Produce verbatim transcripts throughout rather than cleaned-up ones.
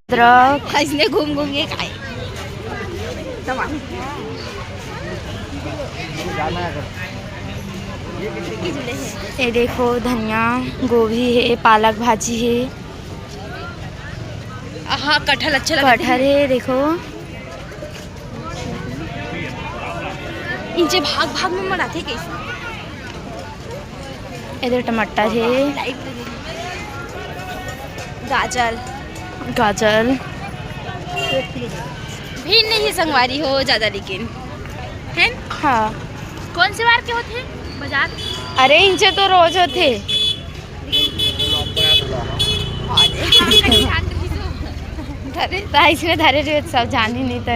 अदरक। अइसने घूम घूम के खाए। तमाम। ये देखो, धनिया, गोभी हे, पालक भाजी हे। हाँ, कटहल अच्छा लगथे। कटहल हे, देखो। इनचे भाग भाग में मनाथे कइसे? इधर टमाटर हे। गाजर। गाजर। भीड़ नहीं हे संगवारी हो ज्यादा, लेकिन है न? हाँ। कौन से वार के होथे बाजार? अरे, इनचे तो रोज होथे। धरे, त अइसने धरे रहे, सब जानी नहीं त।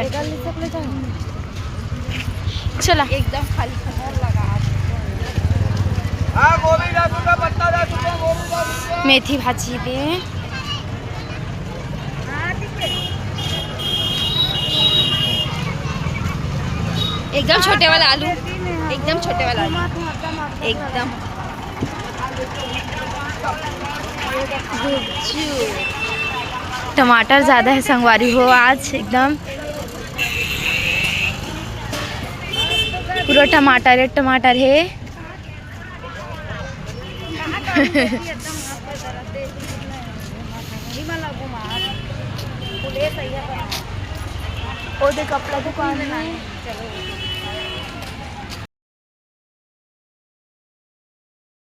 चला। एकदम खाली खबर लगा। हाँ, गोभी दस रुपया पत्ता, दस रुपया गोभी, दस रुपया। मेथी भाजी दे। एकदम छोटे वाला आलू, एकदम छोटे वाला आलू, एकदम। टमाटर ज्यादा हे संगवारी हो आज एकदम। पूरा टमाटर हे, टमाटर हे। ओ दे, कपड़ा दुकान हे।